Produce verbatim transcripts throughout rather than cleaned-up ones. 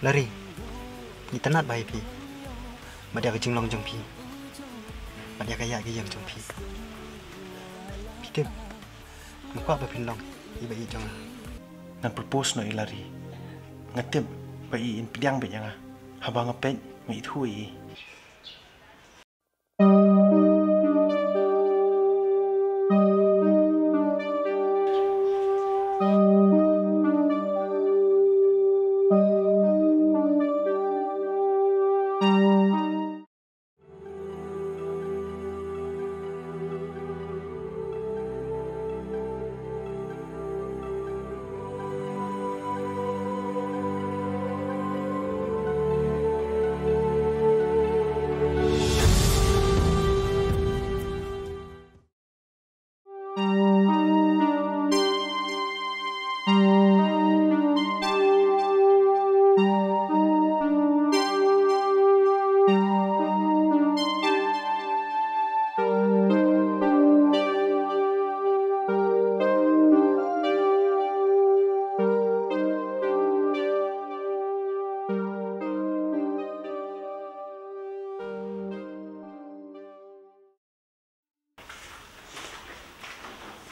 Lari, ngi itynnad bha ïa phi. Bad ïa ka jinglong jong phi. Bad ïa ka ïaid ka ïeng jong phi. Phi tip, nga kwah ba phin long i baieit jong nga. Ngan propose noh ïa Lari. Nga tip ba i in pdiang beit ïa nga. Haba nga peit, nga ithuh ïa i.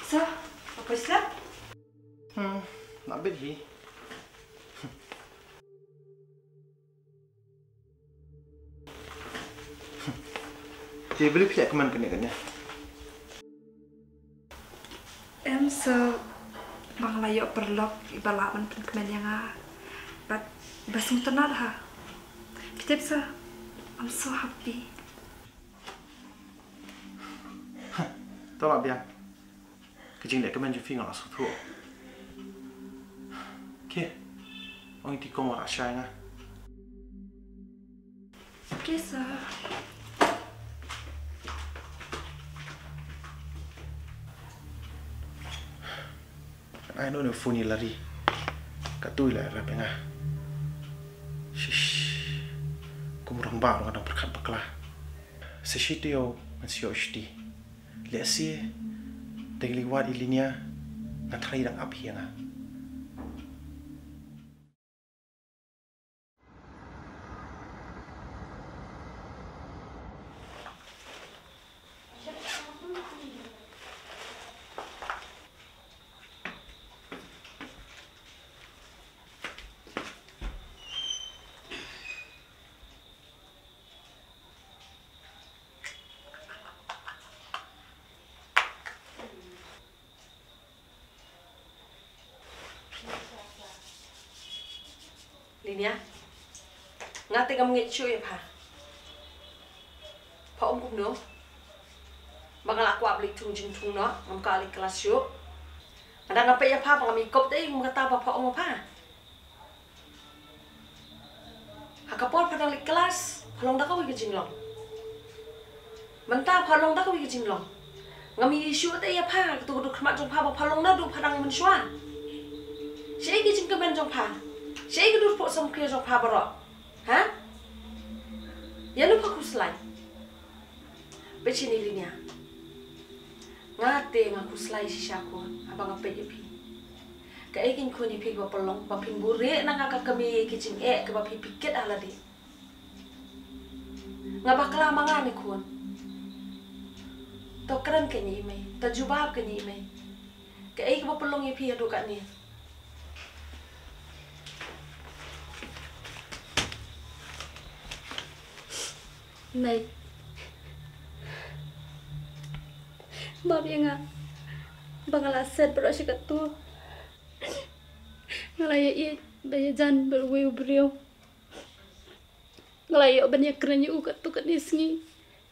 Sa, apa sila? Hmm, na bit hi. Te beli phi ïa kmen kane kane. Em sa, ba nga la ïoh paralok iba lah ban pynkmen ïa nga. Bad ba sngewtynnat ha. Phi tip sa, I'm so happy. To lah biang. Ka jingleh kmen jong phi nga la sngewthuh. Khie. Ong iti kong wa shai nga. Khie sa. Ai no ne phone ïa Lari. Katto i la rap ïa nga. Shish. Kum rangbah ruh nga dang pyrkhat bakla. Sa shi taïew ngan sa ïoh shuti. Lehse da ngi la wad ïa Linia, nga tharai dang ap hi ïa nga. Linia, nga te ngam ngeit shuh ïa pha. Pha ong kumno? Ba nga la kwah ba leit thung jingthung noh, ngam kwah leit klas shuh. Nga dang nga peit ïa pha ba ngam ïakop te ïa kata ba pha ong ïa pha. Ha ka por pha dang leit klas, pha long da kawei ka jinglong. Mynta pha long da kawei ka jinglong. Ngam ïohi shuh te ïa pha, kato ka dur khmat jong pha ba pha long naduh pha dang mynshuwa. Shaei ka jingkmen jong pha? Shaei ka dur pok samkhria jong pha baroh? Ha? Ïano pha khuslai? Peit shini Linia. Nga te nga khuslai shisha khun, haba nga peit ïa phi. Kaei kein khun ïa phi kaba pynlong, ba phin buhrieh na nga ka kmie ïa ki jingeh kaba phi phi kit ha lade. Nga bakla ma nga ne khun. To kren kein ïa i mei, to jubab kein ïa i mei. Kaei kaba pynlong ïa phi haduh katne? Mei. Map ïa nga ba nga la set baroh shi katto. Nga la ïa ïeit ba ïa jan bad uwei u briew. Nga la ïoh ban ïakren ïa u katto katne sngi.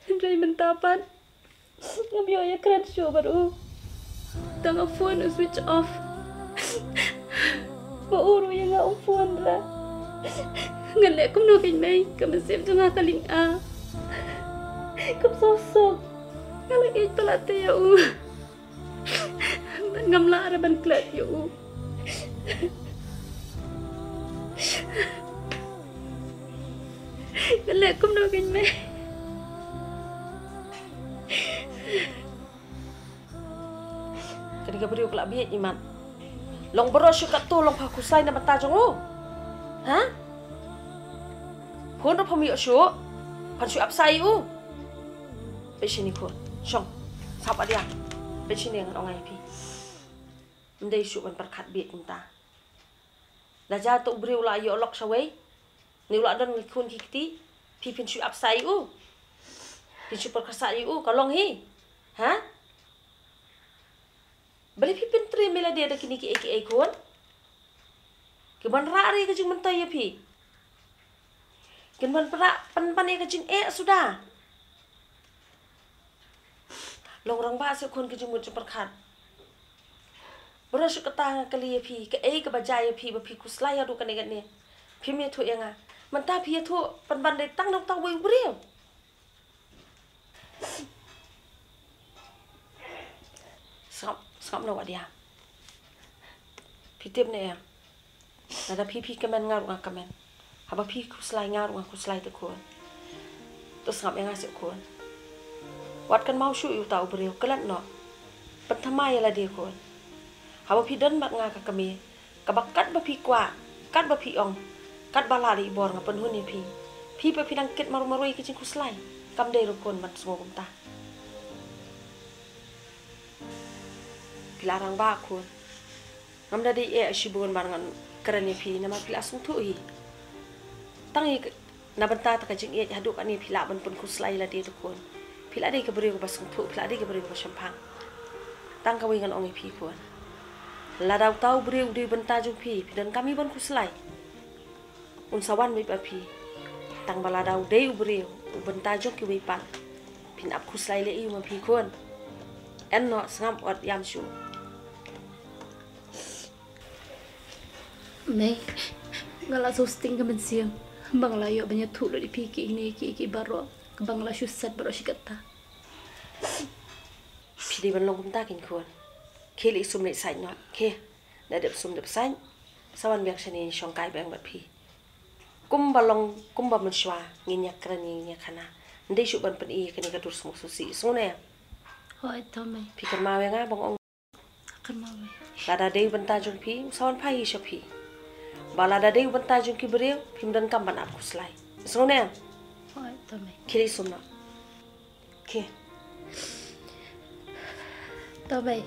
Hynrei mynta pat ngam ïoh ïakren shuh bad u. Tang ka phone u switch off. Ba u ruh ïa nga um phone ra. Ngan leh kumno kein mei, ka mynsiem jong nga ka ling ah. Kam sngewsuk. Nga la ïeit palat te ïa u. Bad ngam lah re ban klet ïa u. Ngan leh kumno kein mei. Kane ka briew ka la bieit imat. Long baroh shi katto long pha khuslai na bynta jong u. Ha? Khun ruh pham ïoh shuh. Phan shu ap sa ïa u. Peit shane khun. Shong. Sngap wad ïa. Peit shane ngan ong ïa phi. Ym dei shuh ban pyrkhat bieit kumta. La jia to u briew u la ïoh lok shawei. Ne u la don ki khun ki kti. Phi phin shu ap sa ïa u. Phin shu pyrkhat sa ïa u. Ka long hi. Ha? Balei phi pyntrei ïa lade da kine kiei kiei khun? Ki ban rah re ka jingmyntoi ïa phi. Kin ban pynrah pynban ïa ka jingeh suda. Long rangbah seh khun ka jingmut jingpyrkhat. Baroh shi katta nga kylli ïa phi, kaei kaba jia ïa phi ba phi khuslai haduh kane kane. Phim ïathuh ïa nga. Mynta phi ïathuh pynban dei tang da uta uwei u briew. Sngap, sngap noh wad ïa. Phi tip ne em? Lada phi phi kmen nga ruh nga kmen. Haba phi khuslai nga ruh nga khuslai te khun. To sngap ïa nga seh khun. Wat kynmaw shuh ïa uta u briew, klet noh. Pynthymmai ïa lade khun. Haba phi don bad nga ka kmie, kaba katba phi kwah, katba phi ong, katba lah da i bor nga pynhun ïa phi. Phi ba phi dang kit marwei marwei ïa ka jingkhuslai. Kam dei ruh khun ban sngew kumta. Phi la rangbah khun. Ngam da dei eh shibun ba ngan kren ïa phi namar phi la sngewthuh hi. Tang ïa na bynta ta ka jingïeit haduh katne phi lah ban pynkhuslai ïa lade te khun. Phi la dei ka briew kaba sngewthuh, phi la dei ka briew kaba shemphang. Tang kawei ngan ong ïa phi khun. Lada uta u briew u dei bynta jong phi, phi donkam hi ban khuslai. Un sa wan beit bad phi. Tang ba lada u dei u briew u bynta jong kiwei pat, phin ap khuslai leh ïa u ma phi khun. En noh, sngap, wat ïam shuh. Mei, nga la sngewsting ka mynsiem ba nga la ïoh ban ïathuh lut ïa phi kine kiei kiei baroh, kaba nga la shu set baroh shi katta. Phi dei ban long kumta kein khun. Khie leit sum leit sait noh. Khie. Da dep sum dep sait. Sa wan biang shane shong kai biang bad phi. Kumba long kumba mynshuwa ngin ïakren ngin ïakhana. Ym dei shuh ban pyni ïa kane ka dur sngewsih. Sngewne? Hooid to mei. Phi kynmaw ïa nga ba nga ong. Kynmaw mei. Lada dei u bynta jong phi, u sa wan phai hi sha phi. Ba lada dei u bynta jong ki briew, phim donkam ban ap khuslai. Sngewne? Hooid to mei. Khie leit sum noh. Khie. To mei.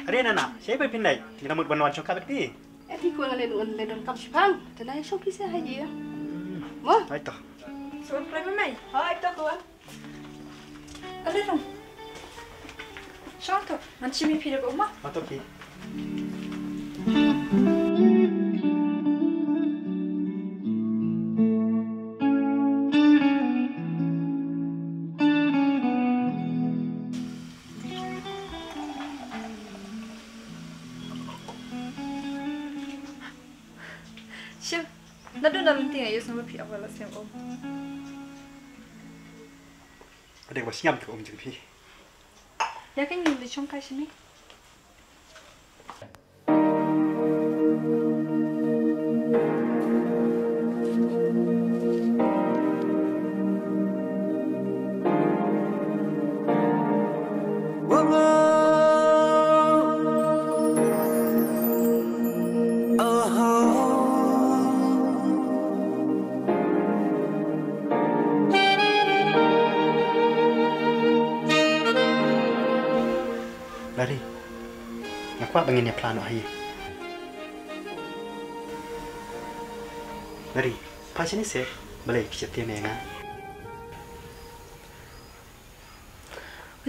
Are nana, shaei ba phin leit? Ngi la mut ban wan shong kha bad phi. Eh, phi kwah ngan leit, ngan leit donkam shiphang. Te nai shong phi sha haji ïa. Mo? Hooid to. Sngewbha phi mei. Hooid to kwah. Ale dong. Shong to, ngan shim ïa phi da ka um ma. Hooid to phi. Shim, naduh na lynti nga ïohsngew ba phi ap la snem um. Dei ba sngewthuh um jong phi. Ïa ka ngi leit shong kai shane. Lari, nga kwah ba ngin ïa phla noh ha ïing. Lari, phai shane seh, balei phi sheptieng ïa nga?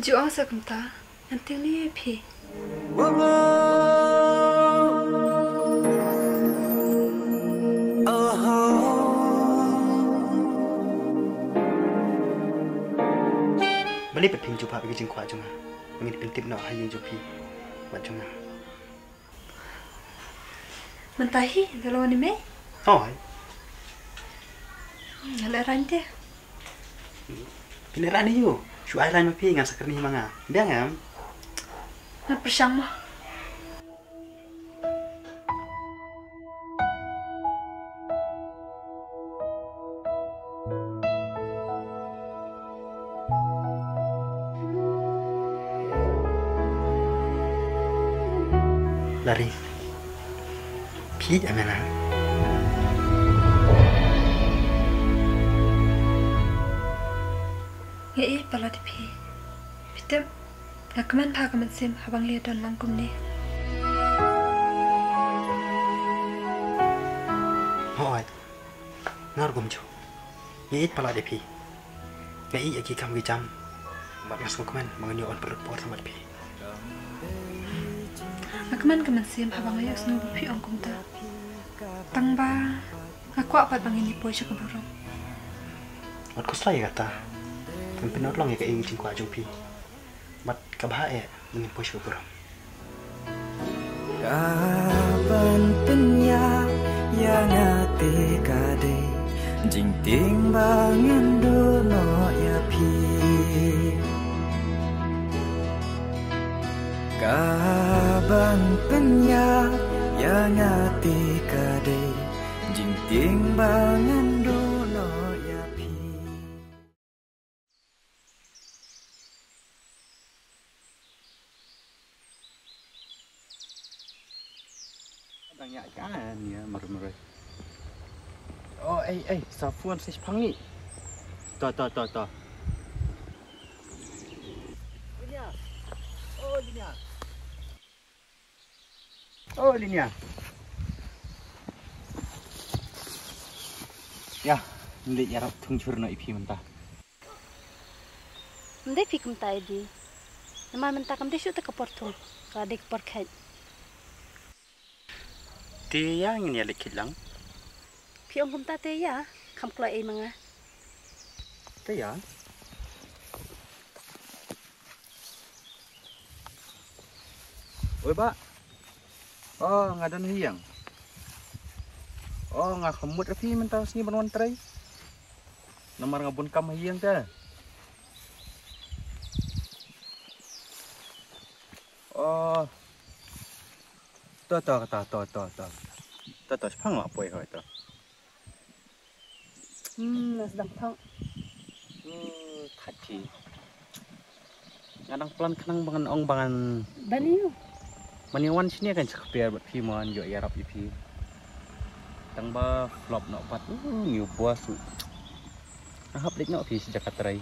Ju ong sa kumta, ngan tieng ïa phi. Balei pat phim ju phah ïa ka jingkwah jong nga? Ngin pyntip noh ha ïing jong phi bad jong nga. Mynta hi, da la wan i mei? Hooid. Hmm, leh rang te. Phi leh rang hi ïoh. Shu ai rang ma phi, ngan sa kren hi ma nga. Biang em? Ngan pyrshang mo. Lari. Phi ïeit ïa nga? Nga ïeit palat ïa phi. Phi tip, nga kmen bha ka mynsiem haba ngi ïa don lang kumne. Hooid. Nga ruh kumjuh. Nga ïeit palat ïa phi. Nga ïeit ïa ki kam ki jam. Bad nga sngewkmen ba ngan ïoh ban pynlut por tang bad phi. Nga kmen ka mynsiem haba nga ïohsngew ba phi ong kumta. Tang ba nga kwah pat ba ngin ïa poi sha ka burom. Wat khuslai ïa kata. Kan pynlong ïa kaei ka jingkwah jong phi. Bad kaba eh ba ngin poi sha ka burom. Kaban pynïap ïa nga te ka dei jingtieng ba ngan duh noh ïa phi. Kaban pynïap ïa nga te ka dei jingtieng ba ngan duh noh ïa phi. Dang ïa ka ni ya, marmar. Oh, ei, ei, sa phone sa shipang ni. To, to, to, to. Linia. Oh, Linia. Oh, Linia. Ya, ngi leit ïarap thung jhur noh ïa phi mynta. Ym dei phi kumta Edi. Namar mynta kam dei shuh te ka por thung, ka dei ka por kheit. Te ïa ngin ïa leit kheit lang. Phi ong kumta te ïa, kham kloi ei ma nga. Te ïa. Oi bah. Oh, nga don ha ïing. Oh, nga kham mut ïa phi mynta sngi ban wan trei. Namar nga bun kam ha ïing te. Oh. To, to, to, to, to, to. To, to, shipang nga poi hoi to. Hmm, nga sdang thok. Hmm, thati. Nga dang plan khnang ba ngan ong ba ngan. Ban ïoh. Ban ïoh wan shane kan sa kper bad phi mo, ngan ïoh ïarap ïa phi. Tang ba flop noh pat, uh, new boss. Nga hap leit noh phi sha jaka trei.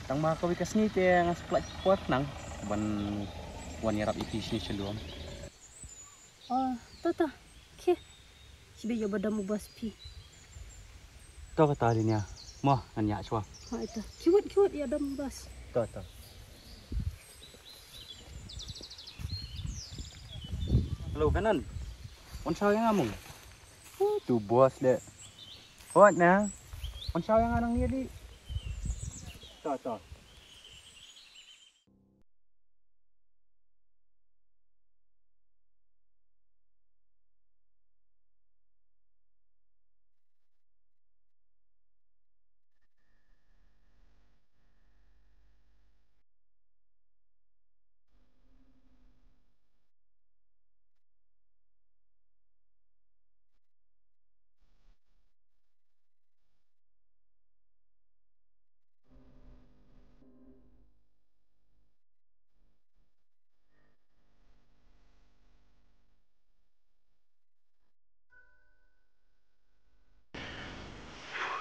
Tang ba kawei ka sngi te nga sa pynlait por khnang ban wan ïarap ïa phi shane sha lum. Oh, to, to. Khie. Shi ba ïoh ba dom u boss phi. To kata Linia. Mo, ngan ïa shuwa. Ha, ito. Khie wut, khie wut ïa dom u boss. To, to. Hello, Kanan. Wan shaw ïa nga mo. Uh, tu boss de. Wat na. Wan shaw ïa nga nangne de. To, to.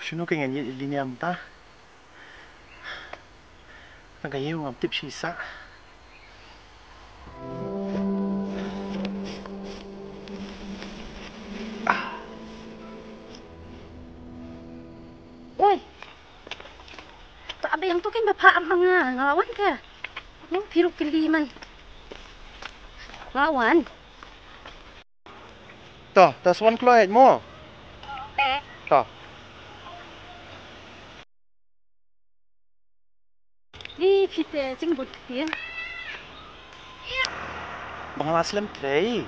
Shano ka ngan ïa liniam ta? Tang ka ïew ngam tip shi sa. Oi. Ta abe yang tu kan bapa amang nga lawan ke. Nang piruk keli man. Lawan. To, to swan kloi mo. To. Ni phi te ching but phi. Bang la slem trei.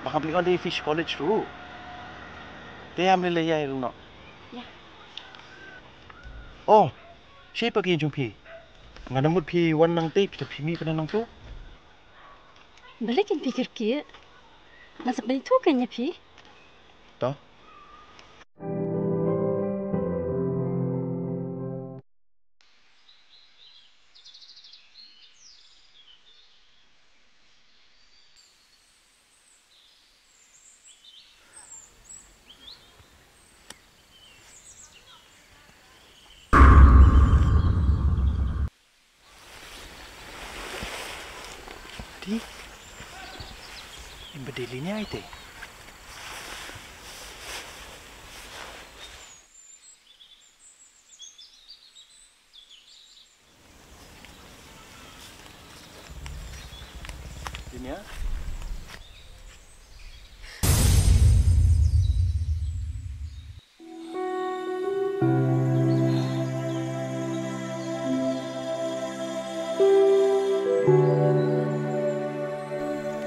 Ba hap ïa wan da phi sha college ruh. Te ïa me lei lei ïa ruh noh. Ïa. Oh, shaei pat ka ïing jong phi? Nga da mut phi wan nangtei, phi da phi mih pat nangtu. Balei kein phi kyrkieh? Ngan sa pynithuh kein ïa phi. To. Dei, em ba dei Linia ïa te? Linia?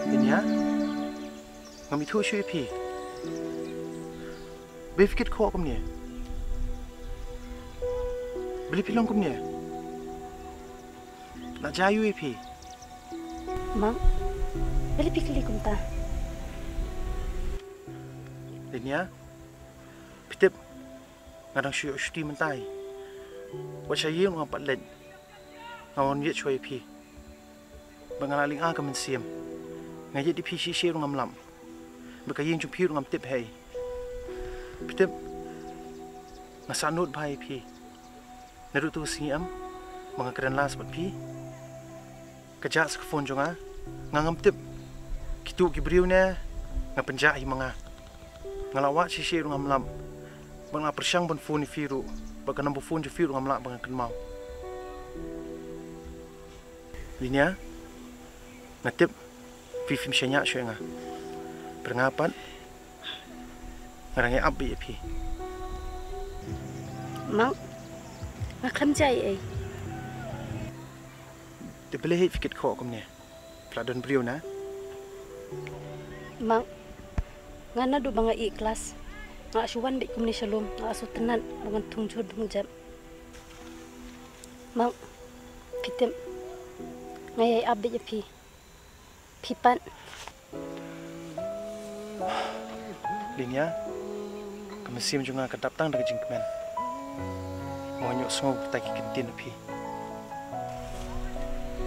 Linia? Ngam ithuh shuh ïa phi. Balei phi kit khoh kumne? Balei phi long kumne? La jia aïu ïa phi? Mang, balei phi kylli kumta? Linia, phi tip, nga dang shu ïoh shuti mynta. Wat sha ïing ruh ngam pat leit. Nga wan ïeit shuwa ïa phi. Ba nga la lynga ka mynsiem. Nga ïeit ïa phi shisha ruh ngam lap. Ba ka ïing jong phi ruh ngam tip hi. Phi tip, nga sahnud bha ïa phi. Naduh tu ka sngi em ba nga kren last bad phi. Ka jah sa ka phone jong nga, nga ngam tip. Kito ki briew ne nga pynjah hi ma nga. Nga la wad shisha ruh ngam lap. Ba nga pyrshang ban phone ïa phi ruh, ba ka number phone jong phi ruh ngam lah ba nga kynmaw. Linia, nga tip phi phim shaniah shuh ïa nga. Bad nga pat nga dang ïa ap beit ïa phi. Mang, nga khlem jia ei ei. Te balei phi kit khoh kumne? Phi la don briew na? Mang, nga naduh ba nga ïoh klas nga shu wan beit kumne sha lum, nga shu tynnat ba ngan thung jhur thung jep. Mang, phi tip, nga ïa ap beit ïa phi. Phi pat. Linia, ka mynsiem jong nga ka dap tang da ka jingkmen. Nga wan ïohsngew kita ki kyntien na phi.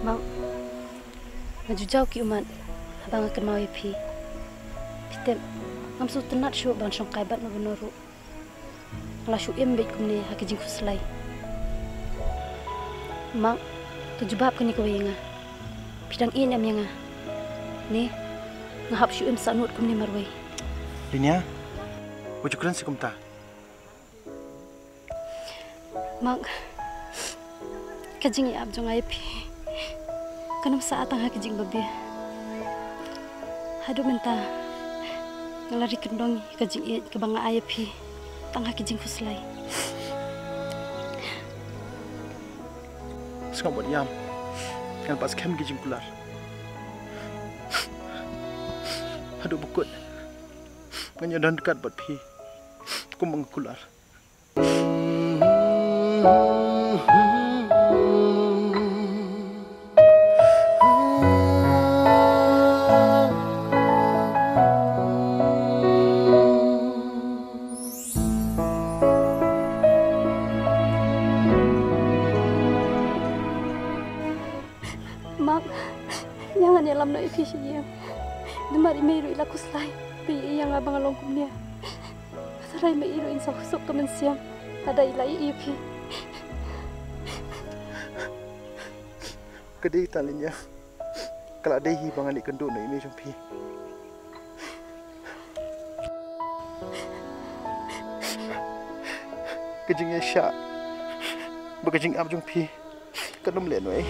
Mang, nga ju jaw ki ummat haba nga kynmaw ïa phi. Phi tip, ngam sngewtynnat shuh ban shongkai bad mano mano ruh. Nga la shu im beit kumne ha ki jingkhuslai. Mang, to jubab kane kawei ïa nga. Phi dang ïeit em ïa nga? Ne nga hap shu im sahnud kumne marwei? Linia, wat ju kren sih kumta. Mang, ka jingïap jong nga ïa phi kan ym sah tang ha ka jingbabe. Haduh mynta nga la ri kyndong ïa ka jingïeit kaba nga ai ïa phi tang ha ka jingkhuslai. Sngap bad ïam, ngan pat skhem ki jingkular. Haduh ba kut ngan ïadon ryngkat bad phi kum ba nga kular. Mang, ïa ngan ïalam noh ïa phi sha ïing. Namar i mei ruh i la khuslai ba ïa nga ba nga long kumne. Tharai ma i ruh in sa suk ka mynsiem lada i la ïohi ïa phi. Ka dei tang Linia, ka la dei hi ba ngan ïakynduh noh ïa i mei jong phi. Ka jingïaishah bad ka jingïap jong phi kan ym lehnohei.